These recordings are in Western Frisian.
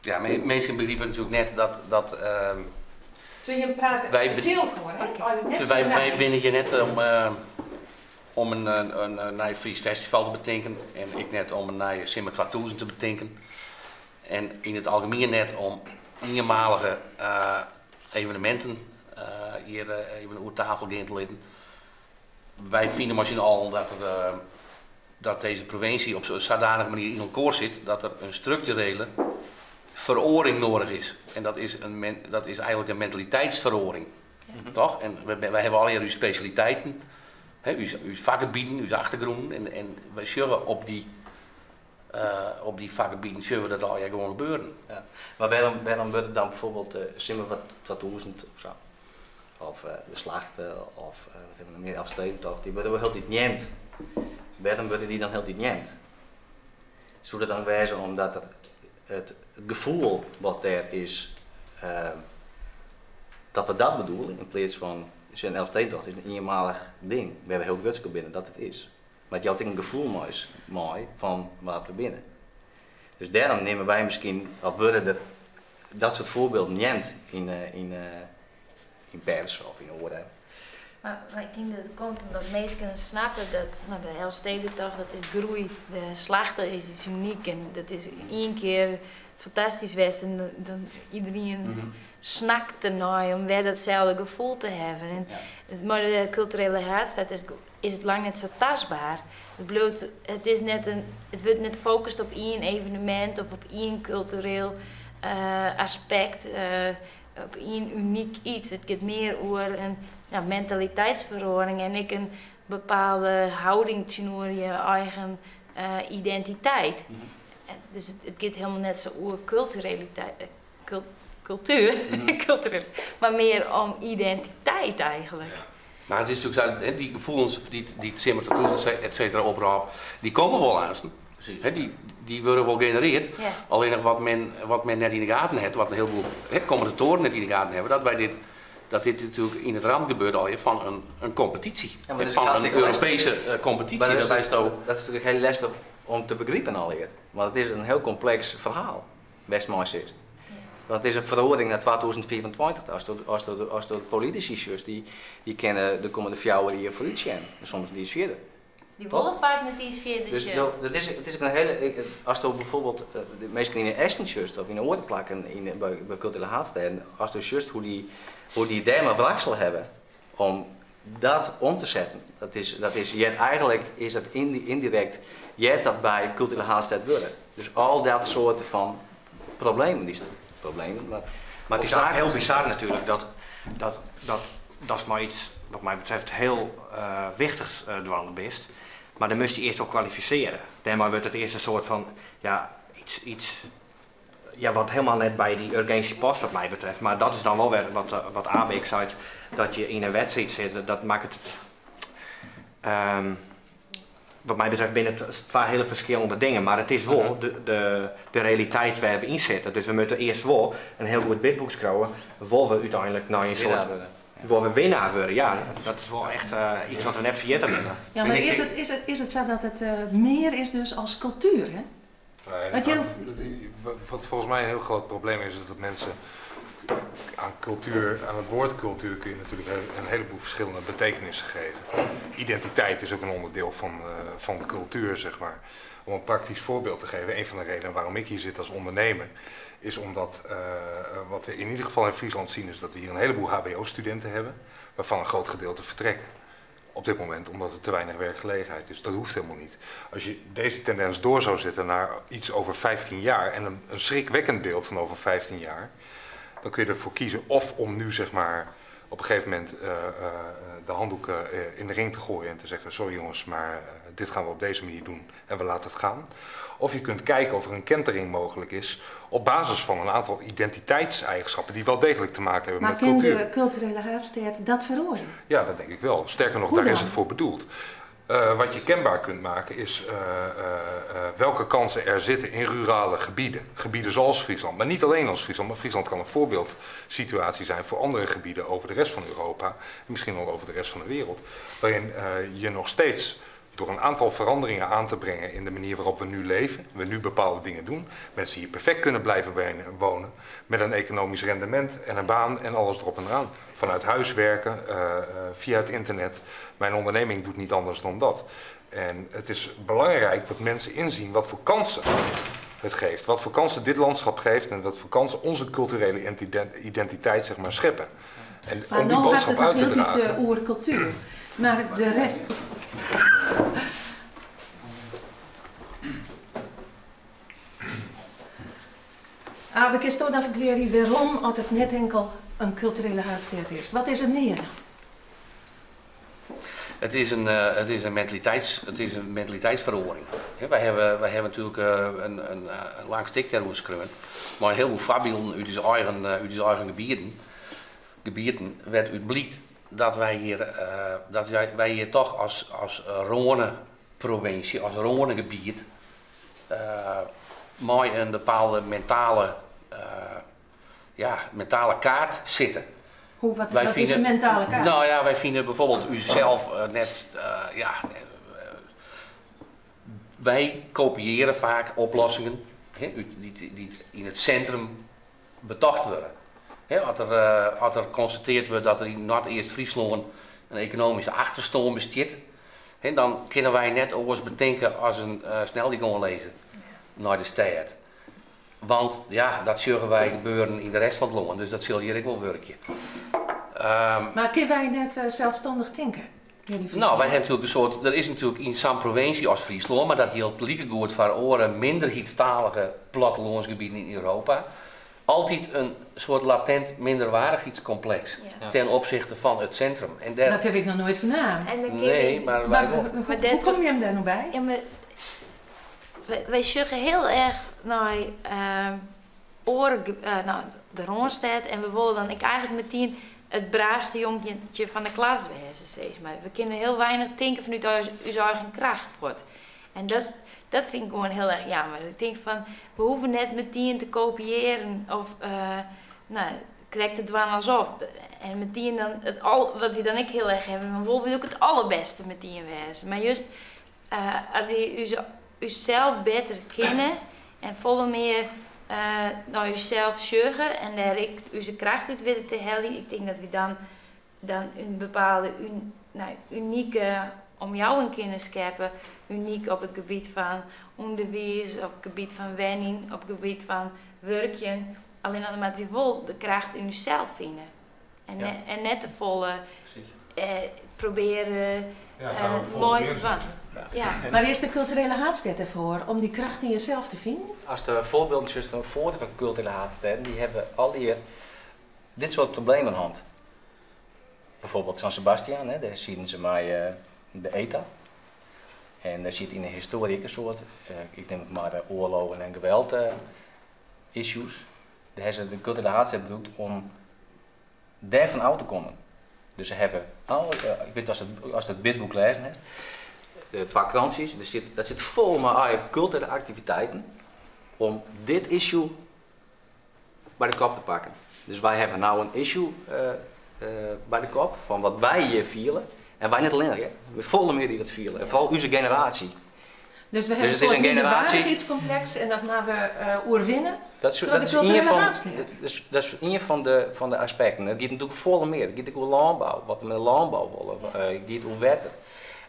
Ja, minsken begripe natuerlik net dat So jim prate tsjin elkoar, hè? Eigentlik net Wy binne hjir net om in nij Fries festival te betinken en ek net om in nije Simmer 2000 te betinken. En yn it algemien net om ienmalige eveneminten hjir even oer tafel gean te litten. Wy fine mei syn allen dat dizze provinsje op sa'n sadanige manier yn elkoar sit dat der in strukturele feroaring nedich is. En dat is eigentlik in mentaliteitsferoaring. Toch? En wy hawwe allegear ús spesjaliteiten, hè, ús fakgebieten, ús achtergrûnen. En wy sjogge op dy fakgebieten sjogge we dat allegear gewoan gebeuren. Ja. Mar wêrom wurdt it dan bygelyks Simmer 2000 of sa? Of de Slachte, of wat hawwe we noch mear, Elfstedentocht, dy wurde wol hieltyd neamd. Wêrom wurde dy dan hieltyd neamd? Soe dat dan wêze omdat it gefoel wat dêr is, dat we dat bedoele, yn pleats fan in Elfstedentocht is in ienmalich ding, wêr't we hiel grutsk op binne dat it is. Mar it jout ek in gefoel mei fan wat we binne. Dus dêrom nimme wy miskien, of wurde der dat soart foarbylden neamd yn pers of yn oare. Mar ik tink dat it komt omdat minsken snappe dat, no, de Elfstedentocht, dat is groeid. De Slachte is unyk en dat is ien kear fantastysk west en dan iderien snakt dernei om wer datselde gefoel te hawwen. En mei de kulturele haadstêd is it lang net sa tastber. It bliuwt, it is net in, it wurdt net fokust op ien evenemint of op ien kultureel aspekt, op ien unyk yts. It giet mear oer in, ja, mentaliteitsferoaring en ek in bepaalde hâlding tsjinoer je eigen identiteit. Dus it giet hielendal net sa oer kulturaliteit, kultuer, kultureel, mar mear om identiteit eigentlik. Mar it is natuerlik sa, hè, dy gefoelens dy't Simmer 2000 et cetera oprôp, dy komme wol aanst. Hè, dy wurde wol generearre. Allinnich wat men net yn de gaten hat, wat in heleboel, hè, kommentatoaren net yn de gaten hawwe, dat dit natuerlik yn it ramt gebeurt al fan in kompetysje. Ja, mar dat is Fan in hartstikke lestich. Europeeske kompetysje. Mar dat is, Wêrby't dat is natuerlik hiel lestich om te begripen allegear. Want it is in hiel kompleks ferhaal, wêr'tst mei sitst. Want it is in feroaring nei 2025. Ast de politisy sjochst, dy kinne de kommende 4 jier foarút sjen. En soms net iens fierder. Dy wolle faak net iens fierder Dus sjen. No, it is ek in hiele. Ast bygelyks de minsken yn de Essen sjochst of yn oare plakken by kulturele haadstêden, ast sjochst hoe't dy dêr mar wraksel hawwe om dat om te setten. Dat is, heart eigentlik is dat yndirekt, heart dat by kulturele haadstêd wurde. Dus al dat soarte fan problemen, dy problemen, mar Mar it is eigentlik hiel bizar natuerlik dat is mar yts wat my betreft hiel wichtichs dwaande bist. Mar dan moatst dy earst wol kwalifisearje. Dêrmei wurdt it earst in soart fan, ja, yts, ja, wat hielendal net by dy urginsje past wat my betreft. Mar dat is dan wol wer wat Abe ek sei, dat je yn in wedstriid sitte, dat makket it, wat my betreft binne it twa hiele ferskillende dingen, mar it is wol de realiteit wêr't we yn sitte. Dus we moatte earst wol in hiel goed bidboek skriuwe, wolle we úteinlik nei in soart Winner wurde. Wolle we winner wurde, ja. Dat is wol echt yts wat we net ferjitte moatte. Ja, mar is it sa dat it mear is dus as kultuer, hè? Nee, Want wat volgens mij een heel groot probleem is, is dat mensen aan cultuur, aan het woord cultuur kun je natuurlijk een heleboel verschillende betekenissen geven. Identiteit is ook een onderdeel van cultuur, zeg maar. Om een praktisch voorbeeld te geven, een van de redenen waarom ik hier zit als ondernemer, is omdat wat we in ieder geval in Friesland zien, is dat we hier een heleboel HBO-studenten hebben, waarvan een groot gedeelte vertrekken. Op dit moment, omdat er te weinig werkgelegenheid is. Dat hoeft helemaal niet. Als je deze tendens door zou zetten naar iets over 15 jaar en een schrikwekkend beeld van over 15 jaar, dan kun je ervoor kiezen of om nu, zeg maar, op een gegeven moment de handdoeken in de ring te gooien en te zeggen: sorry jongens, maar dit gaan we op deze manier doen en we laten het gaan. Of je kunt kijken of er een kentering mogelijk is op basis van een aantal identiteitseigenschappen die wel degelijk te maken hebben Maar met kin cultuur. de kulturele haadstêd dat feroarje? Ja, dat denk ik wel. Sterker nog, Hoe daar is dan? het voor bedoeld. Wat je kenbaar kunt maken is welke kansen er zitten in rurale gebieden. Gebieden zoals Friesland, maar niet alleen als Friesland. Maar Friesland kan een voorbeeldsituatie zijn voor andere gebieden over de rest van Europa. En misschien wel over de rest van de wereld. Waarin je nog steeds Door een aantal veranderingen aan te brengen in de manier waarop we nu leven, we nu bepaalde dingen doen, mensen hier perfect kunnen blijven wonen met een economisch rendement en een baan en alles erop en eraan. Vanuit huis werken, via het internet. Mijn onderneming doet niet anders dan dat. En het is belangrijk dat mensen inzien wat voor kansen het geeft. Wat voor kansen dit landschap geeft en wat voor kansen onze culturele identiteit zeg maar, scheppen. En Maar om die nou boodschap gaat uit het te nog dragen. de oercultuur. Maar de rest. Abe, kun je dan verklaren waarom als het net enkel een culturele haatstad is? Wat is het meer? Het is een mentaliteitsverandering. Hè, wij hebben natuurlijk een lang stik daar geschreven, maar heel veel voorbeelden uit onze eigen gebieden werd uit blijkt dat wij hier, dat wij hier toch als Rhône-provincie, als Rhône-gebied, mooi een bepaalde ja, mentale kaart zitten. Wat Wij is een mentale kaart? Nou ja, wij vinden bijvoorbeeld u zelf net, ja, wij kopiëren vaak oplossingen, hè, die in het centrum betocht worden. Hè, als er constateerd wordt dat er in Noordoost-Friesland een economische achterstand bestaat, hè, dan kunnen wij net oors bedenken als een snel die gaan lezen naar de stad. Want ja, dat zullen wij gebeuren in de rest van het land, dus dat zul je ook wel werken. Maar kunnen wij net zelfstandig denken? Hier in Friesland? Nou, wij hebben natuurlijk een soort, er is natuurlijk in zo'n provincie als Friesland, maar dat geldt goed voor oren minderheidstalige plattelandsgebieden in Europa, altijd een soort latent minderwaardigheidscomplex ten opzichte van het centrum. En daar Dat heb ik nog nooit vernaam. En dan kun Nee, je maar wij Maar wel. Maar hoe dat kom je hem daar nog bij? Ja, maar wij zoeken heel erg naar oren, nou, de Randstad en we willen dan ik eigenlijk meteen het braafste jongetje van de klas wezen, zeg maar. We kunnen heel weinig denken vanuit onze eigen kracht voort. En dat vind ik gewoon heel erg jammer. Ik denk van, we hoeven net meteen te kopiëren of nou, correct te doen alsof. En meteen dan, het al, wat we dan ook heel erg hebben, we willen ook het allerbeste meteen wezen. Maar juist, als we uzelf beter kennen en volle meer naar uzelf zorgen en daar ik onze kracht uit willen te halen, ik denk dat we dan een bepaalde nou, unieke omjouwing kunnen scheppen, uniek op het gebied van onderwijs, op het gebied van wenning, op het gebied van werken. Alleen dan omdat we wel de kracht in uzelf vinden. En, en net de volle proberen, Ja, daarom volle mooi te neerzetten. doen. Ja. Maar is de culturele haatstad ervoor om die kracht in jezelf te vinden? Als de voorbeelden zijn van vorige culturele haatsteden, die hebben al die dit soort problemen aan de hand. Bijvoorbeeld San Sebastian, hè, daar zien ze mij de ETA. En daar zit in de historie een soort, ik neem het maar de oorlogen en geweld issues. Daar hebben ze de culturele haatstad bedoeld om daarvan uit te komen. Dus ze hebben al, ik weet als het bidboek lezen hebt, de twee krantjes, dat zit vol met allerlei culturele activiteiten om dit issue bij de kop te pakken. Dus wij hebben nou een issue bij de kop van wat wij hier vielen. En wij niet alleen, hè. We voelen meer die dat vielen. En vooral onze generatie. Dus we hebben Dus een het is soort een generatie minderwaardigheidscomplex en dat gaan we oerwinnen. Dat is, Door dat de is culturele een van, haatstad. dat is, dat is een van de, van de aspecten. Het gaat natuurlijk volle meer. Het gaat ook over landbouw, wat we met landbouw willen. Het gaat over wetten.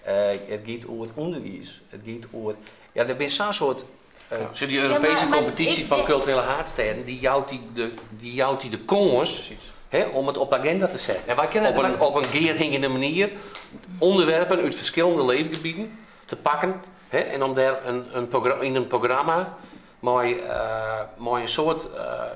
Het gaat over het onderwijs. Het gaat over... Ja, er is zo'n soort... Ja, zo die Europese Ja, maar competitie ik van denk culturele haatsteden, die jouwt die de kans, hè, om het op de agenda te zetten. Ja, wij kennen wij Op een geerhingende manier onderwerpen uit verschillende leefgebieden te pakken. Hè, en om daar in een programma mooi een soort,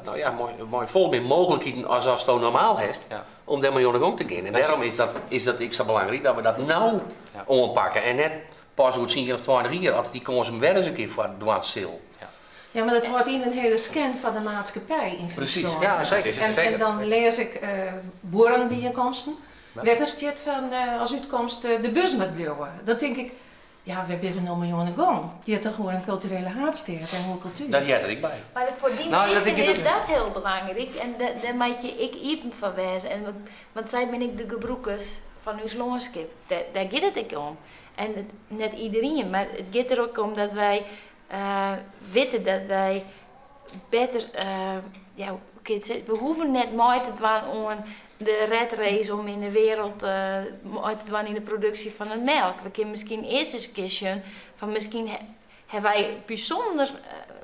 nou ja, mooi, mooi vol meer mogelijkheden als het normaal is, om daar maar aan de gang te gaan. En daarom is dat ik zo belangrijk dat we dat nou aanpakken. En net pas hoe het 10 of 20 jaar, altijd die kans hem weer eens een keer voor de stil. Ja, maar dat hoort in een hele scan van de maatschappij in Friesland. Ja, zeker. En dan lees ik boerenbijeenkomsten. Wetterstjet van als uitkomst de bus met bleeuwen. Dan denk ik, ja, we hebben nog een jonge gong. Die heeft toch gewoon een culturele haatsteer en hoe cultuur. Dat jij er ik bij. Maar voor die Nou, dat mensen ik het is ook dat heel belangrijk. En daar moet je ik iepen van wijzen. Want zij ben ik de gebroekers van uw landschap. Daar gaat het ik om. En it, net iderien, mar it giet der ek om dat wy witte dat wy better, ja, hoe kin ik it sizze, we hoege net mei te dwaan oan de ratrace om yn de wereld mei te dwaan yn de produksje fan it melk. We kinne miskien earst ris in kear sjen fan miskien hawwe wy bysûnder,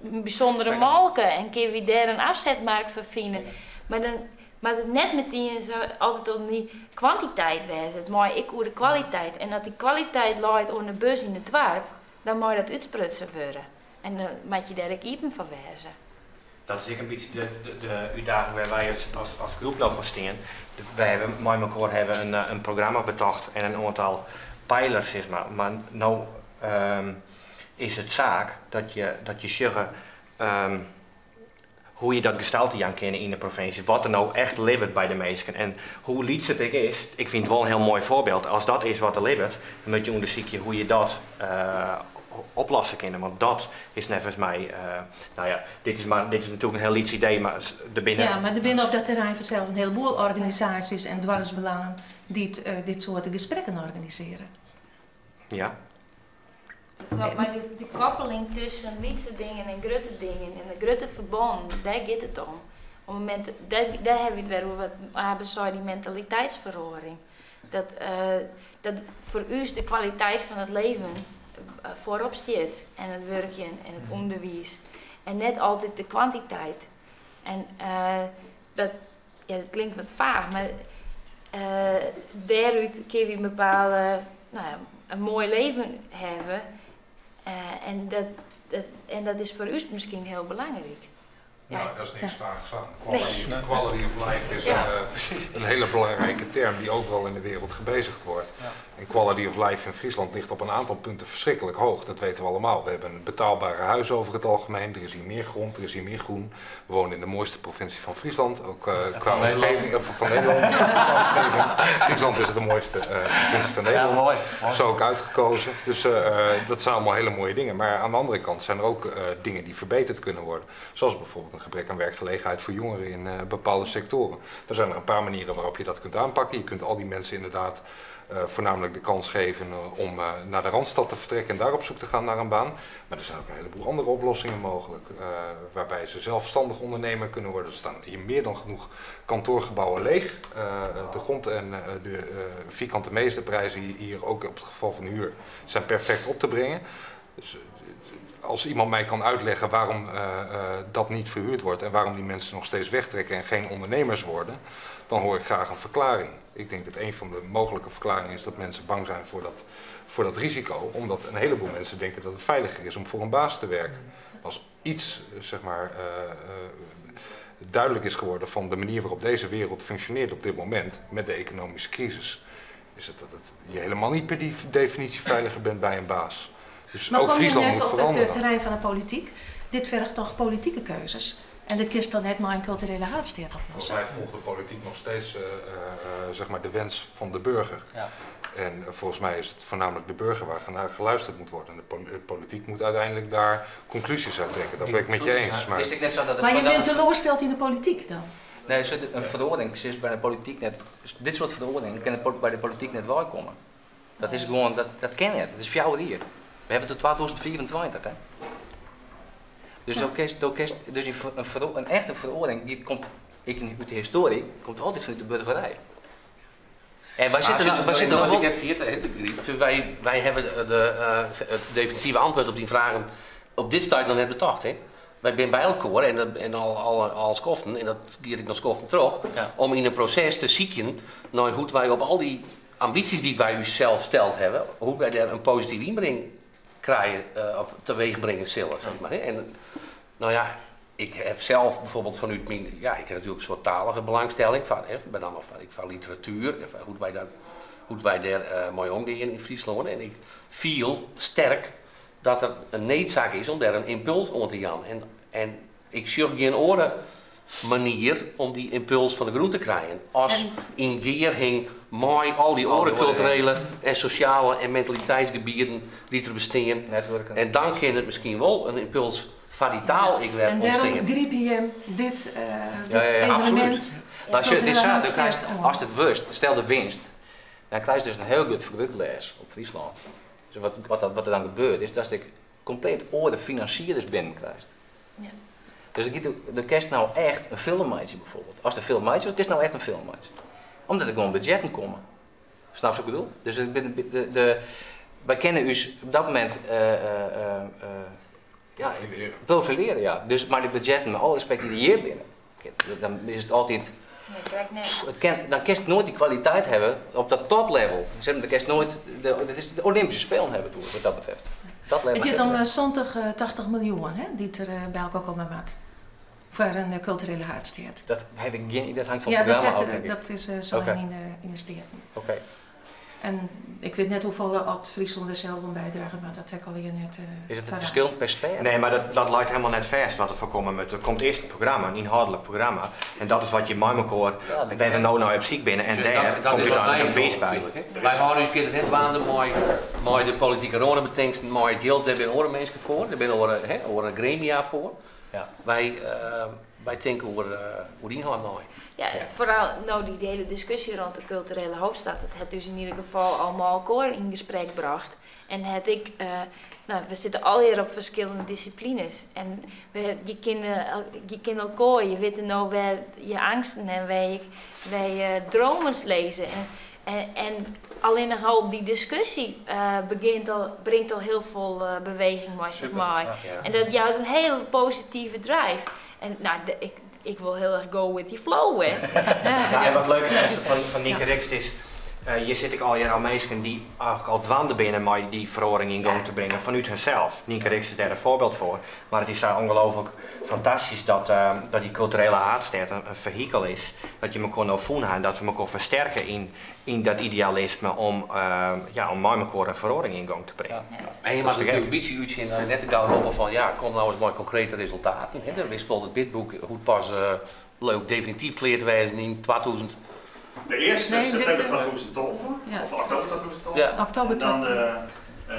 in bysûndere molke en kinne wy dêr in afzetmarkt foar fine. Mar dan moat it net metien sa altyd om dy kwantiteit wêze. It mei ek oer de kwaliteit. En as dy kwaliteit leit oan de bus yn it doarp, dan mei dat útsprutsen wurde. En dan moat je dêr ek iepen foar wêze. Dat is ek in bytsje de útdaging wêr't wy as groep no foar stean. Wy hawwe mei mekoar hawwe in programma betocht en in oantal pijlers sis mar. Mar no is it saak dat je sjogge hoe je dat gestalte jaan kinne yn de provinsje. Wat der no echt libbet by de minsken en hoe lyts it ek is, ik fyn it wol in hiel moai foarbyld. As dat is wat der libbet, dan moat je ûndersykje hoe je dat oplosse kinne. Want dat is neffens my, nou ja, dit is, mar, dit is natuerlik in hiel lyts idee, mar der binne... Ja, mar der binne op dat terrein fansels in heleboel organisaasjes en doarpsbelangen dy't dit soarte gesprekken organisearje. Ja. Kloppet, mar de koppeling tusken lytse dingen en grutte dingen en de grutte ferbannen, dêr giet it om. Op it momint, dêr hawwe we it wer oer wat Abe sei, dy mentaliteitsferoaring. Dat, dat foar ús de kwaliteit fan it leven foarop stiet en it wurkjen en it ûnderwiis en net altyd de kwantiteit. En dat, ja, dat klinkt wat faach, mar dêrút kinne wy in bepaalde, no ja, in moai leven hawwe. En dat is foar ús miskien hiel belangryk. Nou, dat is niks vaags aan. Quality, quality of life is een hele belangrijke term die overal in de wereld gebezigd wordt. En quality of life in Friesland ligt op een aantal punten verschrikkelijk hoog. Dat weten we allemaal. We hebben een betaalbare huis over het algemeen. Er is hier meer grond, er is hier meer groen. We wonen in de mooiste provincie van Friesland, ook qua omgeving, of van Nederland. Friesland is het de mooiste provincie van Nederland. Ja, mooi, mooi. Zo ook uitgekozen. Dus dat zijn allemaal hele mooie dingen. Maar aan de andere kant zijn er ook dingen die verbeterd kunnen worden. Zoals bijvoorbeeld een gebrek aan werkgelegenheid voor jongeren in bepaalde sectoren. Er zijn er een paar manieren waarop je dat kunt aanpakken. Je kunt al die mensen inderdaad voornamelijk de kans geven om naar de Randstad te vertrekken en daar op zoek te gaan naar een baan. Maar er zijn ook een heleboel andere oplossingen mogelijk, waarbij ze zelfstandig ondernemer kunnen worden. Er staan hier meer dan genoeg kantoorgebouwen leeg. De grond en de vierkante meterprijzen hier ook op het geval van huur zijn perfect op te brengen. Dus als iemand mij kan uitleggen waarom dat niet verhuurd wordt en waarom die mensen nog steeds wegtrekken en geen ondernemers worden, dan hoor ik graag een verklaring. Ik denk dat een van de mogelijke verklaringen is dat mensen bang zijn voor dat risico, omdat een heleboel mensen denken dat het veiliger is om voor een baas te werken. Als iets, zeg maar, duidelijk is geworden van de manier waarop deze wereld functioneert op dit moment met de economische crisis, is het dat je helemaal niet per definitie veiliger bent bij een baas. Dus Maar ook kom je Friesland net moet op het veranderen. terrein van de politiek? Dit vergt toch politieke keuzes? En dat kiest dan net maar een culturele haatsteer oplossen. Volgens mij volgt de politiek nog steeds de wens van de burger. En volgens mij is het voornamelijk de burger waar naar geluisterd moet worden. En de politiek moet uiteindelijk daar conclusies uit trekken. Dat ben ik met je eens. Maar Is het net zo dat het Maar je van bent dat teleurgesteld in de politiek dan? Nee, zo de, een verordening is bij de politiek net. Dit soort verordeningen kan bij de politiek net waar komen. Dat is gewoon, dat ken het. Dat is 4 hier. We hebben het tot 2024, hè? Dus ook is, ook is, dus die ver-, een vero-, een echte verordening, die komt, ik, uit de historie, komt altijd vanuit de burgerij. En wij Maar zitten als je nou, wij dat zitten als nou ik wel net viert, hè, wij hebben het definitieve antwoord op die vragen op dit stadium nog net betocht. Hè. Wij zijn bij elkaar en al schoften, en dat gier ik nog schoften terug, om in een proces te zieken naar hoe wij op al die ambities die wij u zelf steld hebben, hoe wij daar een positief inbreng krijgen of teweeg brengen zullen, zeg maar, hè. En, nou ja, ik heb zelf bijvoorbeeld vanuit mijn, ja, ik heb natuurlijk een soort talige belangstelling van, hè, met name van, ik van literatuur, en van hoe wij dat, hoe wij daar mooi omgaan in Friesland. En ik viel sterk dat er een noodzaak is om daar een impuls aan te gaan. En ik zie geen andere manier om die impuls van de grond te krijgen. Als in Geerhing mooi al die Al die andere oren, culturele ja. en sociale en mentaliteitsgebieden die er bestaan. Netwerken. En dan kan het misschien wel een impuls van die taal ik werd En daarom ontstaan. griep je hem dit evenement. Absoluut. Maar als je het is Culturele zo, dan haatstrijd krijg je, om. als het worst, stel de winst, dan krijg je dus een heel goed vergrootglas op Friesland. Dus wat der dan gebeurt is datst ek kompleet oare finansierders binnen krijst. Dus it giet, do kinst no echt in film meitsje bijvoorbeeld. Ast in film meitsje wolst, kinst no echt in film meitsje. Omdat der gewoan budzjetten komme. Snapst wat ik bedoel? Dus it binne de, de, wy kinne ús op dat momint ja, Profileren. profileren, ja. Dus mei de budzjetten, mei alle respekt dy't der hjir binne, dan is it altyd. Nee, krekt net. It kin, dan kinst noait dy kwaliteit hawwe op dat toplevel. Zeg maar, dan kinst noait de, dit is de Olympische Spelen hawwe it oer, wat dat betreft. Dat level It giet sit om der. 70, 80 miljoen, hè, dy't der by elkoar komme moat foar in kulturele haadstêd. Dat haw ik gjin idee, dat hangt fan Ja, it dat, programma dat, ôf, tink ik. dat is sein yn de Steaten. En ik wit net hoefolle oft Fryslân der sels oan bydrage moat, dat ha ik allegear net Is it it paraat. ferskil per stêd? Nee, mar dat leit helemaal net fêst wat der foar komme moat. Der komt earst in programma, in ynhâldlik programma. En dat is wat je mei mekoar, wêr't we no nei op syk binne. En Sjoch, dêr dat komt is wat úteinlik wij in priis dogge by. natuerlik, hè. Wy hâlde ús fierder net dwaande mei de politike rânebetingsten, mei it jild. Dêr binne oare minsken foar, dêr binne oare, hè, oare gremia foar. Wy tinke oer ynhâld nei. Ja, foaral no dy hiele diskusje rûn de kulturele hoofdstad, dat hat ús yn ieder gefal al mei elkoar yn gesprek brocht. En hat ek, no, we sitte allegear op ferskillende dissiplines. En we, je kinne, je kinne elkoar, je witte no wêr je eangsten en wêr je dromen lizze. En allinnich al dy diskusje begjint al, bringt al hiel folle beweging mei sich mei. En dat jout in hiel positive drive. En no, ik wol hiel erch go with the flow, hè. Ja, en wat leuk is fan Nynke Rixt is, hjir sit ek allegear al minsken dy't eigentlik al dwaande binne mei dy feroaring yn gong te bringen fanút hunsels. Nynke Rixt is dêr in foarbyld foar. Mar it is sa ongelooflik fantastysk dat dy kulturele haadstêd in fehikel is, dat je mekoar no fûn ha en dat we mekoar fersterke yn dat idealisme ja, om mei mekoar in feroaring yn gong te bringen. Ja. En je moatte natuerlik in bytsje útsjen dat je net te gau roppe fan ja, kom no ris mei konkrete resultaten. Hè. Der wist wol it bidboek hoe't pas leuk definityf klear te wêzen yn 2000. De earste Nee, septimber dit, 2012, ja. of oktober 2012. Oktober En dan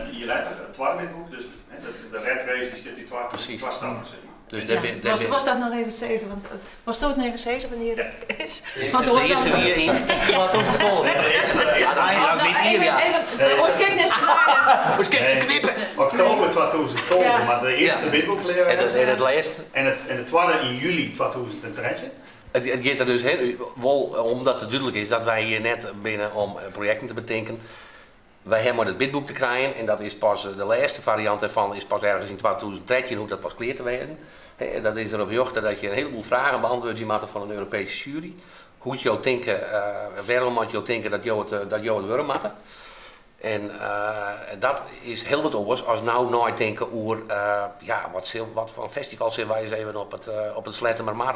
in jier letter it twadde bidboek, dus hè, de rat race dy stiet yn twa stappen, sis mar. Dus Ja. dêr bin Was dat noch even sizze? Want wolst do it noch even sizze wannear Ja. it is? De Want oars earste dan wie yn 2012. De earste, Ja, Oh, dat no, wit hier, ja. even, oars kin ik net snije. Oars kinst net knippe. Oktober 2012, mar de earste bidboek klear En dat is en it lêste. En de twadde yn july 2013. It giet der dus he, wol omdat it dúdlik is dat wy hjir net binne om projekten te betinken. Wy hawwe mei dat bidboek te krijen en dat is pas, de lêste fariant dêrfan is pas ergens yn 2013 hoe't dat pas klear te wêzen. He, dat is derop rjochte dat je in heleboel fragen beantwurdzje moatte fan in Europeeske sjuery. Hoe't jo tinke, wêrom moat jo tinke dat jo it wurde moatte. En dat is hiel wat oars as no neitinke oer, ja, wat foar festival sille wy ris even op it Sleattemermar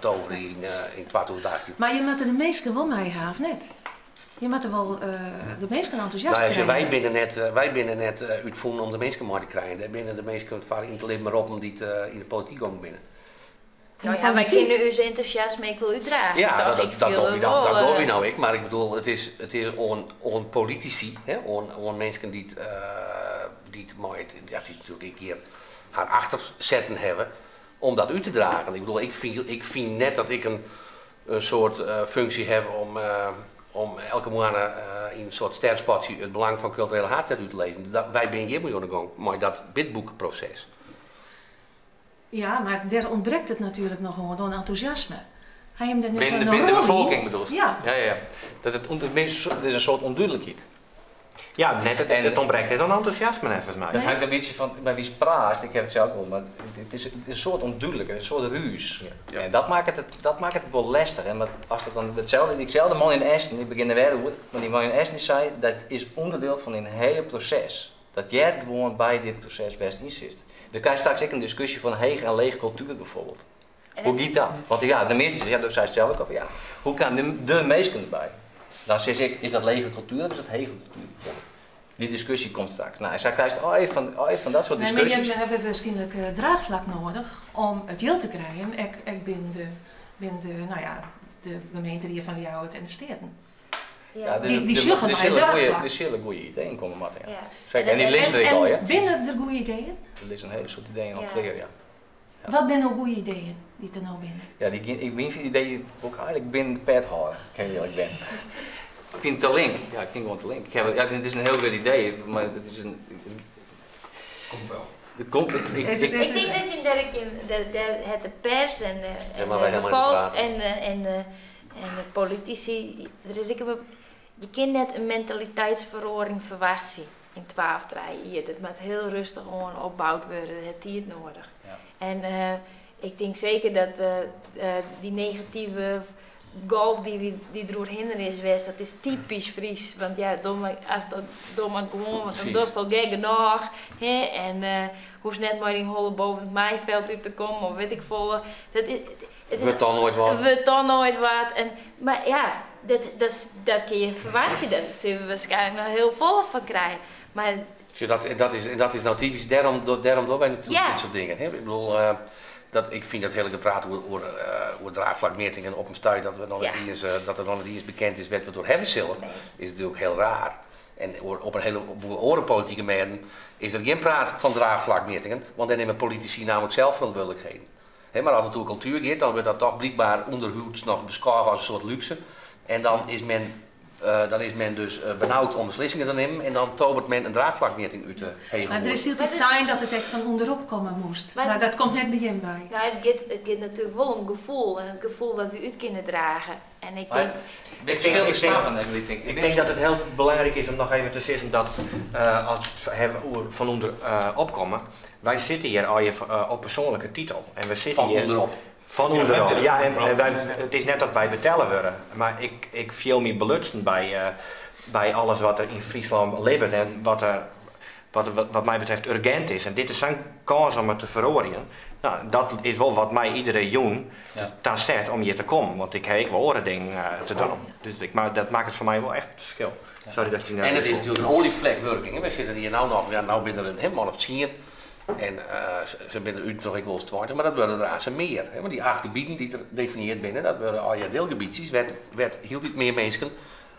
toverje yn 2018. Mar je moatte de minsken wol mei ha, of net? Je moatte wol de minsken entûsjast Nou ja, krije. Wy binne net útfûn om de minsken mei te krijen. Dêr binne de minsken foar yn it libben roppen dy't yn de polityk gongen binne. Nou ja, wy kinne ús entûsjasme ek wol útdrage, Ja, toch? Ik fiel it wol, dat dogge wy no ek, mar ik bedoel, it is oan politisy, hè, oan minsken dy't mei it, ja, dy't natuerlik ek hjir har achter setten hawwe, om dat út te dragen. Ik bedoel, ik fyn net dat ik in soart funksje haw om elke moanne yn in soart sterspotsje it belang fan kulturele haadstêd út te lizzen. Wy binne hjir mei oan de gong, mei dat bidboekproses. Ja, mar dêr ûntbrekt it natuerlik noch oan entûsjasme. Ha jim dêr net Binnen noch de rol yn? befolking bedoelst? Ja. Ja, ja, ja. Dat it it is in soart ûndúdlikheid. Ja, net, it ûntbrekt net oan entûsjasme neffens my. Dat hangt in bytsje fan, mei wie'tst praatst, ik haw it sels wol, mar it is in soart ûndúdlik, in soart rús. En dat makket it wol lestich. En mar as dat dan itselde, dyselde man yn Essen, ik begjin der wer oer, mar dy man yn Essen dy sei, dat is ûnderdiel fan in hiele proses. Dat heart gewoan by dit proses wêr'tst yn sitst. Dan krijst straks ek in diskusje fan heech en leech kultuer bijvoorbeeld. En Hoe dat giet dat? Want ja, de measten, ja, do seist sels ek al, ja, hoe kaam de minsken derby? Dan sis ik, is dat lege kultuer of is dat hege kultuer bijvoorbeeld? Dy diskusje komt straks. Nou, en sa krijst al fan dat soart Nee, mar diskusjes. je hawwe wierskynlik draachflak nedich om it jild te krijen, ek binnen de, nou ja, de gemeenteried fan Ljouwert en de Steaten. Ja, dus Die sjogge nei draachflak. der sille goede ideeën komme moatte, ja. Ja. Zeker. En dy lizze der ek al, En hè? binne der goede ideeën? Der lizze in hiele soad ideeën al klear, ja. Ja. Wat binne no goede ideeën dy't der no binne? Ja, myn ideeën wol ik eigentlik binnen de pet hâlde, kin ik earlik bin. Ik fyn it te link. Ja, ik fyn it gewoan te link. Ik ha, ja, dit is in hiel grut idee, mar it is in. Komt wel. It komt, ik, ik, Is ik, is Ik tink dat jim dêr ek gjin, dêr, dêr hat de pers en de, Dêr en moatte wy de helemaal net oer befolk prate. en de, en de, en de politisy, der is ek in, je kinne net in mentaliteitsferoaring ferwachtsje yn 2 of 3 jier. Dat moat hiel rêstich oan opboud wurde, dat hat tiid nedich. En ik tink seker dat dy negative golf dy't deroerhinne is west, dat is typysk Frysk. Want ja, doch mar, as dat, doch mar gewoan, want dan dochst al gek genôch. Hè? En hoechst net mei dyn holle boven it maaiveld út te kommen of wit ik folle. Dat is, it is, Wurdt dan noait wat. Wurdt dan noait wat. En, mar ja, dat kinne je ferwachtsje. Dêr sille we waarskynlik noch hiel folle fan krije. Mar Sjoch, dat, dat is, dat is no typysk, dêrom dogge wy natuerlik dit soart dingen. Hè? Ik bedoel, dat, ik fyn dat hiele gepraat oer draachflakmjittingen op in stuit dat we noch net iens, dat der noch net iens bekend is wêr't we it oer hawwe sille, is natuerlik hiel raar. En op in heleboel oare politike mêden is der gjin praat fan draachflakmjittingen, want dêr nimme politisy nammentlik sels ferantwurdlikheden. Hè, mar as it oer kultuer giet, dan wurdt dat toch blykber ûnderhûds noch beskôge as in soart lúkse. En dan is men dus benaud om beslissingen te nimmen en dan toveret men in draachflakmjitting út de hege Mar der is hoed. hieltyd sein dat it ek fan ûnderop komme moast, mar dat komt net by jim wei. No, it giet natuerlik wol om gefoel en it gefoel wat wy út kinne drage. En ik Maar tink ik verschillende stappen, ik tink. Ik tink dat it hiel belangryk is om noch even te sizzen dat as we it hawwe oer fan ûnder opkomme, wy sitte hjir allegear op persoanlike titel. En we sitte Fan hjir ûnderop. Fan ûnderop, ja. En wy, it is net dat wy betelle wurde, mar ik fiel my belutsen by alles wat der yn Fryslân libbet en wat der, wat, wat my betreft urgent is. En dit is sa'n kâns om it te feroarjen. No, dat is wol wat my iedere jûn ta set om hjir te kommen, want ik ha ek wol oare dingen te dwaan. Dus ik, mar dat makket foar my wol echt it ferskil. Sorry dat ik je En it is net natuerlik in oaljeflekwurking, hè. Wy sitte hjir no noch, ja, no binne der in man of 10. En se binne út en troch ek wolris 20, mar dat wurde der aanst mear. Hè? Want dy 8 gebieten dy't der definieard binne, dat wurde allegear deelgebietsjes wêr't hieltyd mear minsken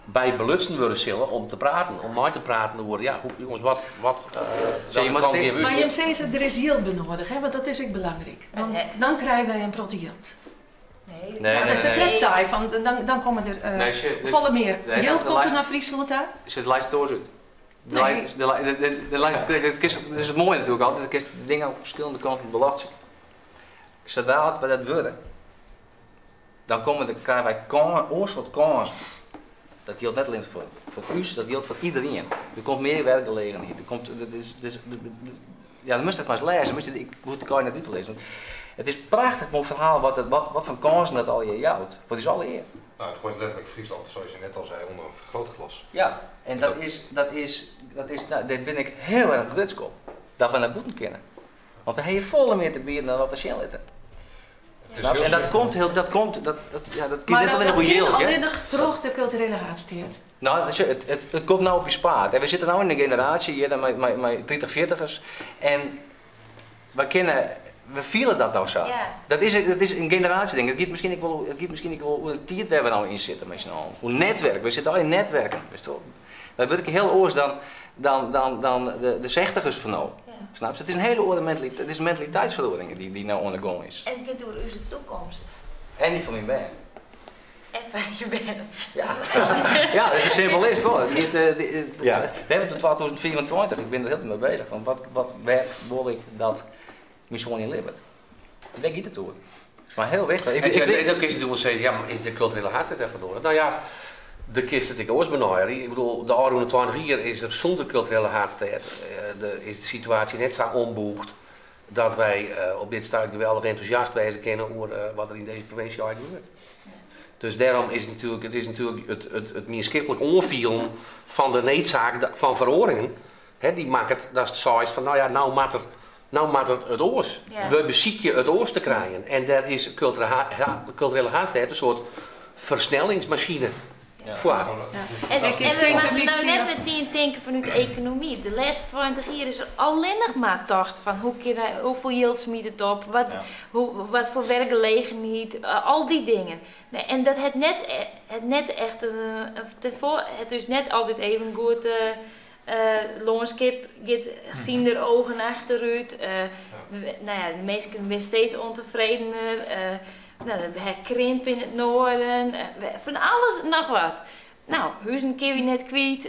by belutsen wurde sille om te praten, om mei te praten oer, ja, hoe, jonges, wat, Zie je, welke maar kant dit gean we út? Mar jim sizze, der is jild benodich, hè? Want dat is ek belangryk. Want dan krije wy in protte jild. Nee. Nee, Ja, nee, dat is nee. krekt sei, fan, dan komme der Nee, ze- de- folle mear nee, jild de komt der lijst nei Fryslân ta. Ze lijst door. De Nee. lijst, de lij-, de, de, de lijst, de, de, de, dat is het mooie natuurlijk altijd, dat kinst de dingen op verschillende kanten belasten. Zodra we dat worden, dan komen er, krijgen wij oar soort kânsen. Dat geldt net alleen voor u, dat geldt voor iedereen. Er komt meer werkgelegenheid. Er komt, dat is, dat is, dat, dat, ja, dan moest dat maar eens lezen. Moest je, ik hoef het niet uit te lezen. Want het is prachtig mooi verhaal wat voor kansen dat al je jouwt. Voor die alle eer. Nou, het gooit letterlijk Friesland, zoals je net al zei, onder een vergrootglas. Ja, en dat is, dat is, dat is, nou, daar ben ik heel erg trots op. Dat we naar boeten kennen. Want we hebben volle meer te bieden dan wat we zien laten. Het is Snap je? heel En dat simpel. komt heel, dat komt, dat, dat, ja, dat Maar net dat alleen op dat jild, kan hè? alleen nog terug de culturele haatsteert. Nou, het, is, het, het, het komt nou op je spaat. En we zitten nou in een generatie hier met 30, 40ers. En we kennen, we vielen dat nou zo. Dat is een generatieding. Het gaat misschien ook wel, het gaat misschien ook wel hoe de tijd waar we nou in zitten met z'n allen. Hoe netwerk. We zitten al in netwerken. Weet je wel? Wij werken heel anders dan de zechtigers van nou. Snap je? Het is een hele andere mentaliteit. Het is een mentaliteitsverandering die nou on the go is. En het gaat door onze toekomst. En die van mijn band. En van je band. Ja. Ja, dat is een simpel is het wel. We hebben tot 2024, ik ben er heel veel mee bezig. Want waar wil ik dat mijn zoon in Libbert? Waar gaat het door? Dat is maar heel wichtig. En dan kun je natuurlijk wel zeggen, ja, maar is de culturele haatstrijd even door? Nou ja, de kist dat ik ooit benaaien. Ik bedoel, de oude 20 jaar is er zonder culturele haatstrijd is de situatie net zo omboegd dat wij op dit stadium geweldig enthousiast wezen kunnen over wat er in deze provincie eigenlijk gebeurt. Dus daarom is natuurlijk, het is natuurlijk het, het, het maatschappelijk onvielen van de noodzaak van verhoringen, hè, die maakt het, dat is het saai van, nou ja, nou moet er, nou moet er het oors. We bezieken het oors te krijgen. En daar is culturele haatstrijd een soort versnellingsmachine. Voor. En Ik we denk moeten een nou beetje net als meteen denken vanuit de economie. De laatste 20 jaar is er alleen nog maar tocht van hoeveel yield smiet het op, wat voor werkgelegenheid, al die dingen. Nee, en dat het net, het net echt een, een, ten voor, het is net altijd even goed loonskip gaat zien er ogen achteruit. De mensen zijn steeds ontevredener. We hebben krimp in het noorden, van alles en nog wat. No, huzen kinne wy net kwyt.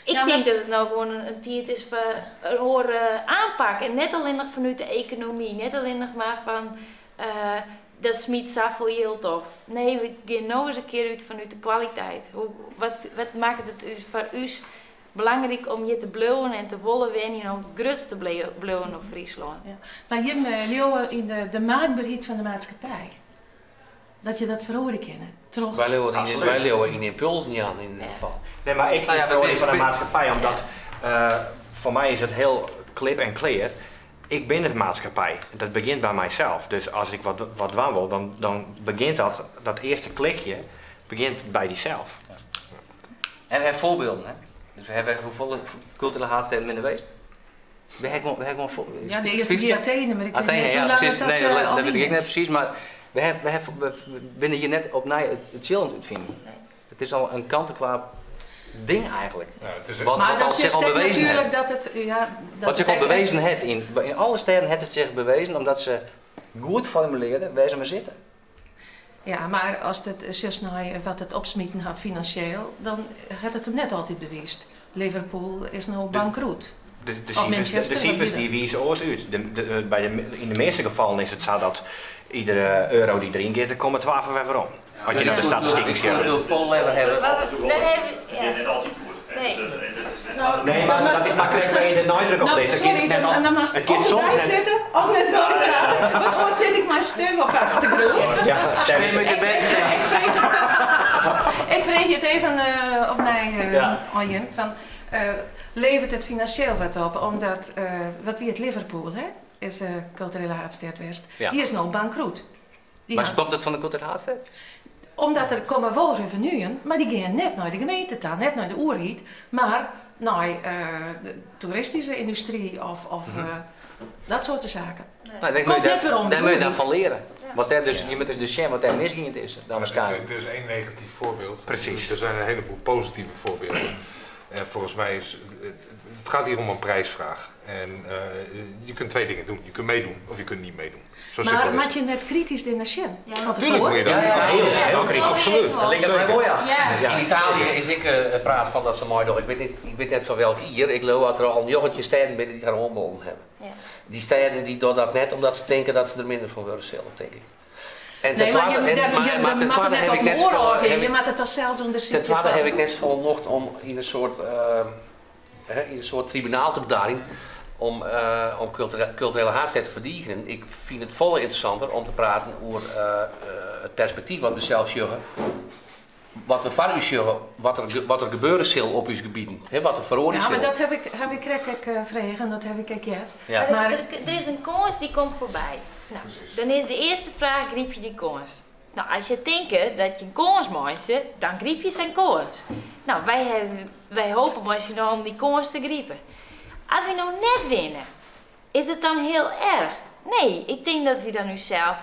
Ik Ja, tink dat it no gewoan in tiid is foar in oare oanpak. En net allinnich fanút de ekonomy, net allinnich mar fan dat smyt safolle jild op. Nee, we gean no ris in kear út fanút de kwaliteit. Wat makket it foar ús belangryk om hjir te bliuwen en te wollen wenjen, om grutsk te bliuwen op Fryslân? Ja. Mar jim leauwe yn de maakberheid fan de maatskippij. Dat je dat feroarje kinne. Troch Wy leauwe yn ympulsen jaan yn ieder gefal. Nee, mar ek Nou ja, yn feroaring fan de maatschappij, omdat foar my is it hiel klip en klear. Ik bin de maatschappij. Dat begjint by myself. Dus as ik wat dwaan wol, dan begjint dat earste klikje begjint by dysels. Ja. En foarbylden, hè? Dus we hawwe hoefolle kulturele haadstêden binne der west? We hawwe gewoan, we hawwe gewoan Ja, de earste wie Athene, mar ik wit Athene, net ja, hoe lang precies. dat Nee, al dat wit ik dien net is. precies, mar we binne hjir net opnij it tsjil oan it útfinen. Nee. It is al in kant-en-klear ding eigentlik. Ja, it is Wat Maar dan al sich sjochst al ek bewezen natuerlik hat. dat it, ja, dat Wat sich it al ek bewezen hat, yn alle stêden hat it sich bewezen, omdat se goed formulearje wêr't se mei sitte. Ja, mar as it sjochst nei wat it opsmiten hat finansjeel, dan hat it him net altyd bewiisd. Liverpool is no bankroet. De Of sifers, Manchester, de wat sifers wie die dat? wize oars út. Yn de measte gefallen is it sa dat iedere euro dy't deryn giet, der komme 12 wer werom. As je Ik nei de soe statistiken ik soe sjogge. natuerlik folle leaver hawwe. Maar we, daar hebben we, Het ja. is net altyd goed. Hè? Nee. Dus, dat is net Nou, Nee, maar dan dat moast is mar krekt wêr't je de neidruk op Nou, lizze. Het sorry, giet net al- dan moast het giet of soms erbij net sitte, of net mei praten. Want anders sit ik mei stim op de achtergrûn. Ja, stem. Stim út de bed, stem. Ik freegje it even opnij oan jim. Fan, leveret it finansjeel wat op? Omdat, wat wie it Liverpool, hè? Is de kulturele haadstêd west. Ja. Dy is no bankroet. Dy Mar hat komt it fan de kulturele haadstêd? Omdat der komme wol revenuen, mar dy gean net nei de gemeente ta, net nei de oerheid, mar nei de toeristyske yndustry of dat soarte saken. Nou, dêr Komt moat je net werom, dêr moat je de dan fan leare. Want dêr dus, Ja. je moatte dus sjen wat dêr misgien is, dan waarskynlik. Er is één negatief voorbeeld. Precies. Er zijn een heleboel positieve voorbeelden. En volgens mij is het gaat hier om een prijsvraag. En je kunt twee dingen doen. Je kunt meedoen of je kunt niet meedoen. Zo Maar simpel is moet het. je net kritisch naar sjen? Ja. Want Tuurlijk moet je dat. Ja, ja, ja. Heel, Ja, heel dat kritisch. is Absoluut. wel Dat lijkt mij mooi, ja. Ja. In Italië is ik praat van dat ze mooi nog. Ik weet niet, ik weet net van welk hier. Ik geloof dat er al een jochetje steden binnen die daar omwonen hebben. Ja. Die steden die doen dat net omdat ze denken dat ze er minder van worden zelf, denk ik. En ten Nee, maar tweede, je, en, daar- maar, je, maar je ten moet tweede het net heb ik op net oren vol, houden. heb Je ik, moet het toch zelfs onderzoeken. ten tweede heb ik net vol nocht om in een soort, hè, in een soort tribunaal te bedaring om kulturele haadstêd te verdienen. Ik vind het volle interessanter om te praten over het perspectief wat we zelf sjogge. Wat we foar ús sjogge, wat der gebeure sil op ús gebieten. Hè, wat der feroarje Ja, maar sil. dat heb ik krekt ek frege en dat heb ik ek heard. Ja. Maar Maar er is een kâns die komt foarby. Nou, dan is de earste fraach, gryp je dy kâns? Nou, as je tinke dat je in kâns meitsje, dan gryp je sa'n kâns. Nou, wij hopen mei syn allen dy kâns te gripen. As we no net winne, is it dan hiel erch? Nee, ik tink dat we dan ússels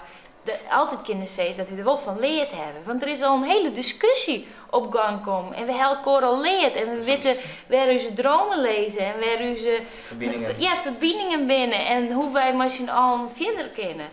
altyd kinne sizze dat we der wol fan leard hawwe. Want der is al in hiele diskusje op gang kommen. En we hawwe elkoar al leard. En we witte wêr't ús dreamen lizze en wêr't ús Ferbiningen. Ja, ferbiningen binne. En hoe't wy mei syn allen fierder kinne.